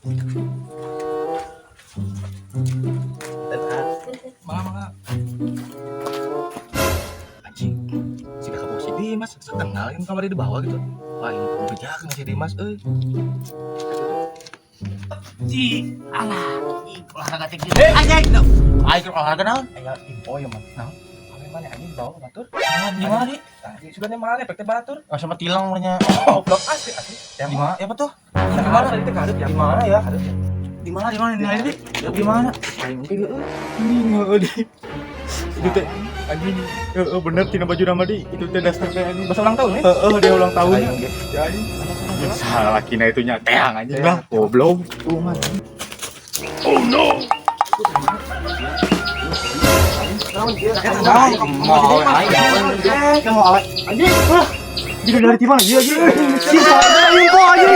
Mangga, mangga. Anjing. Si kakak si Dimas, kenal yang kamar di bawah gitu. Wah, ini bejakeun si Dimas euy. Ji, alah, ih, olahraga teh kieu. Anjing, aing olahraga naon? Aya info ya mah. Naon? Ame mana anjing di bawah batur? Di mana, Di? Anjing sudah mana efeknya batur? Oh, sama tilang namanya. Goblok, asli asli. Di mana? Ya apa tuh? Di mana tadi teh kadeup ya? Di mana ya? Kadeup ya. Di mana? Di mana? Di mana, Di? Di mana? Aing mungkin heueuh. Anjing, di. Itu teh anjing. Heeh, bener tina baju nama di. Itu teh dasar teh anjing. Bahasa ulang tahun ya? Heeh, dia ulang tahun. Aing ge. Ya anjing. Ya salah lakina itu nya teang anjing lah. Goblok. Tuh mah. Mau aing. Kamu awet. Anjing. Wah. Jadi dari mana? Iya, iya. Si salah info anjing.